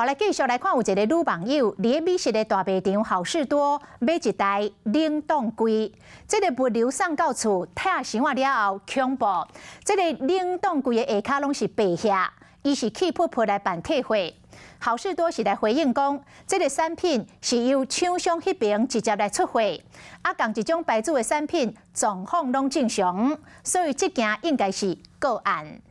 來繼續來看，有一个女網友佇美食的大賣場好市多買一台冷凍櫃，這个物流送到厝，拆箱仔了後，恐怖！這个冷凍櫃的下跤攏是白蟻，伊是氣噗噗來辦退貨。好市多是來回應講，這个產品是由廠商彼爿直接來出貨，啊，仝一種牌子的產品狀況攏正常，所以這件應該是個案。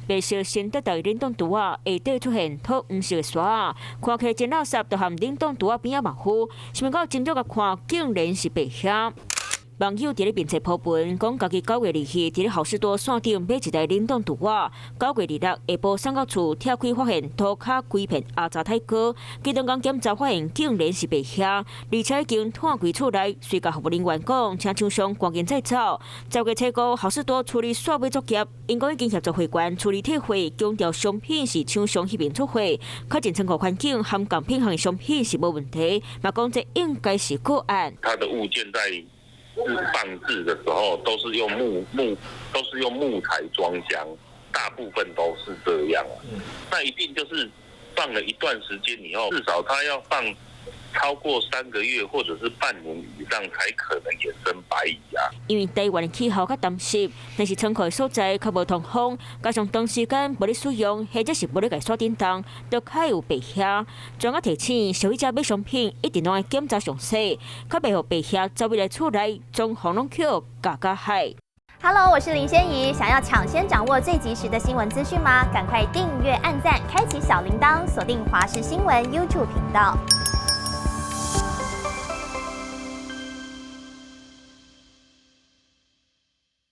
白色先得到冷凍櫥仔，下底出現土黃色的沙仔，看起來真垃圾，就和冷凍櫥仔邊仔馬虎，想欲到斟酌共看，竟然是白蟻。網友佇咧面冊 po 文，講家己9月2日佇咧好市多線頂買一台冷凍櫥仔，9月26下晡送到厝，拆開發現塗跤規片阿雜太高，幾頓工檢查發現竟然是白蟻，而且已經拖規厝內，隨共服務人員講，請廠商趕緊再走。10月初五，好市多處理煞尾作業，𪜶講已經協助會員處理退貨，強調商品是廠商彼爿出貨，確認倉庫環境含仝品項的商品是無問題，嘛講這應該是個案。它的物件在放置的時候都是用木材裝箱，大部分都是這樣。那一定就是放了一段時間以後，至少它要放超過3個月或者是半年以上，才可能衍生白蟻啊。因為台灣的氣候較乾濕，但是倉庫的所在較無通風，加上長時間無咧使用，或者是無咧共煞叮當，都較有白蟻。專家提醒消費者買商品一定攏愛檢查詳細，較袂予白蟻走入來厝內，裝潢攏去共咬害。 Hello，我是林仙怡，想要搶先掌握最及時的新聞資訊嗎？趕快訂閱、按讚、開啟小鈴鐺，鎖定華視新聞 YouTube 頻道。